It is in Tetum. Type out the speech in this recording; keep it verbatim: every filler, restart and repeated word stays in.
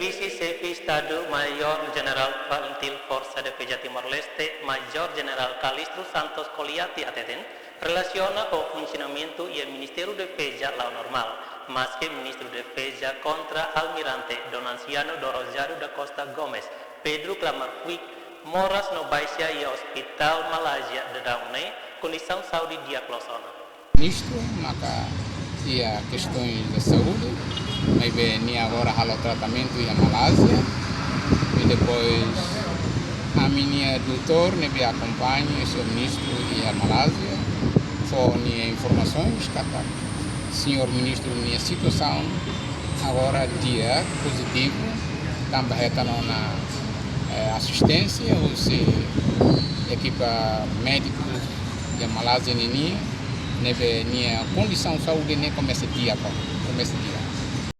Vise Xefe Estadu Maiór Jenerál Infantil Forsa Defeza Timor-Leste, Major Jenerál Calixto Santos Coliati hateten, relasiona ho funsionamentu iha Ministériu Defeza la'o normál, maske Ministru Defeza Kontra-Almirante Dom Anciano do Rosário da Costa Gomes, Pedro Klamar Fuik, moras no baixa iha ospitál Malázia daudaun ne'e, kondisaun saúde di'ak loos ona. Ministru maka iha kestaun de saúde, maibé nia agora halo tratamentu iha Malázia, i depois ami-nia doutór ne'ebé akompaña señór ministru iha Malázia fó nia informasaun katak señór ministru nia situasaun agora di'ak, pozitivu, tanba hetan ona, eh, asisténsia husi ekipa médiku iha Malázia nian, ne'ebé nia kondisaun saúde ne'e komesa di'ak, komesa di'ak.